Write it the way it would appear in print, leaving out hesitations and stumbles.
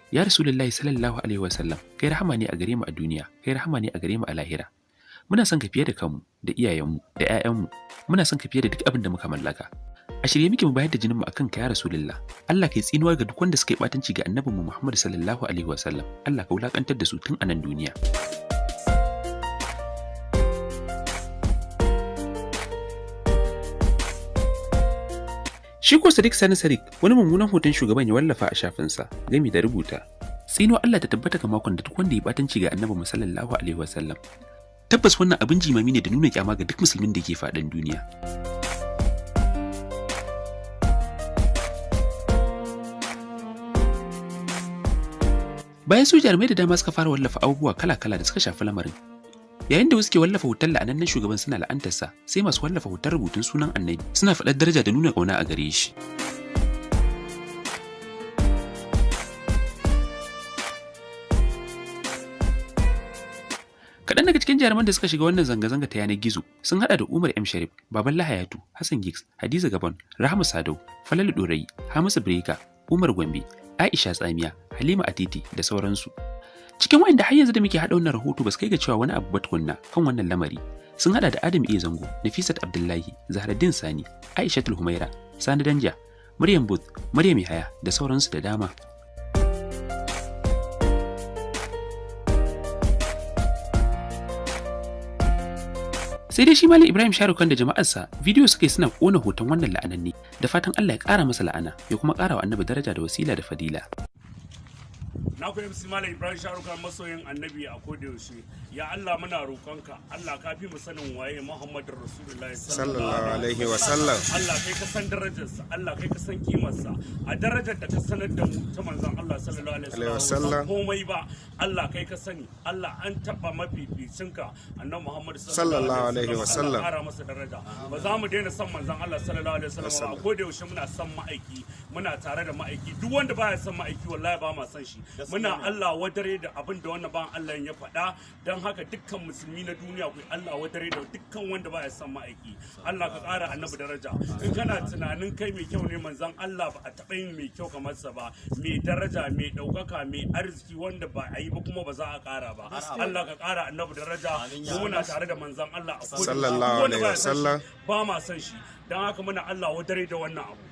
Ya Rasulullahi sallallahu alaihi wasallam, kai rahama ne a gare mu a duniya, kai rahama ne a gare mu a lahira. Muna son ka fiye da kanmu, da iyayenmu, da 'ya'yanmu. Muna son ka fiye da duk abin da muka mallaka. A shirye muke mu bayar da jininmu akan ka, ya Rasulullah. Allah kai tsinuwa ga duk wanda suka yi batanci ga annabinmu Muhammad sallallahu alaihi wasallam. Allah ka wulakantar da su tun a nan duniya. Shi ko Sadiq Sani Sadiq, wani mummunan hoton shugaban ya wallafa a shafinsa gami da rubuta: "Tsinuwa Allah ta tabbata ga makon da duk wanda ya batanci ga annabi sallallahu alaihi wasallam. Tabbas wannan abin jimami ne da nuna kyama ga duk musulmin da ke faɗin duniya." Bayan su, jarumai da dama suka fara wallafa abubuwa kala-kala da suka shafi lamarin. Yayin da wasu ke wallafa hoton la'anannen shugaban suna la'antarsa, sai masu wallafa hoton rubutun sunan annabi suna faɗar daraja da nuna ƙauna a gare shi. Kaɗan daga cikin jaruman da suka shiga wannan zanga-zanga ta yanar gizo sun haɗa da Umar M. Sharif, Baban Lahayatu, Hassan Giggs, Hadiza Gabon, Rahama Sadau, Falalu Ɗorayi, Hamisu Breaker, Umar Gombe, Aisha Tsamiya, Halima Atete da sauransu. Cikin waɗanda har yanzu da muke haɗa wannan rahoto ba su kai ga cewa wani abu ba tukunna kan wannan lamari sun haɗa da Adam A. Zango, Nafisat Abdullahi, Zahraddin Sani, Aishatul Humaira, Sani Danja, Maryam Booth, Maryam Yahaya da sauransu da dama. Sai dai shi Malam Ibrahim Sharukan da jama'arsa bidiyo suka yi suna kona hoton wannan la'ananne da fatan Allah ya ƙara masa la'ana ya kuma ƙara wa annabi daraja da wasila da fadila. Na ku MC Malam Ibrahim Sharuka, masoyin annabi a koda yaushe. Ya Allah, muna roƙonka. Allah, ka fi mu sanin waye Muhammadu Rasulullahi. Sallallahu alaihi wa sallam. Allah, kai ka san darajarsa. Allah, kai ka san kimarsa. A darajar da ka sanar da mu ta manzon Allah sallallahu alaihi Alaihi wasallam wasallam. Komai ba, Allah, kai ka sani. Allah, an taba mafificinka annabi Muhammad. Sallallahu alaihi wasallam. Allah ƙara masa daraja. Ba za mu daina son manzon Allah sallallahu alaihi wasallam ba. A koda yaushe muna son ma'aiki, muna tare da ma'aiki. Duk wanda baya son ma'aiki, wallahi ba ma son shi. Muna Allah wadare da abin da wannan ban Allah ya faɗa. Don haka dukkan musulmi na duniya, ku Allah wadare da dukkan wanda baya son ma'aiki. Allah ka ƙara annabi daraja. In kana tunanin kai mai kyau ne, manzon Allah ba a taɓa yin mai kyau kamar sa ba, mai daraja, mai ɗaukaka, mai arziki, wanda ba a yi ba kuma ba za a ƙara ba. Allah ka ƙara annabi daraja. Mu muna tare da manzon Allah a koda yaushe. Sallallahu Duk wanda alaihi baya son shi, wasallam. ba ma son shi. Don haka muna Allah wadare da wannan abu.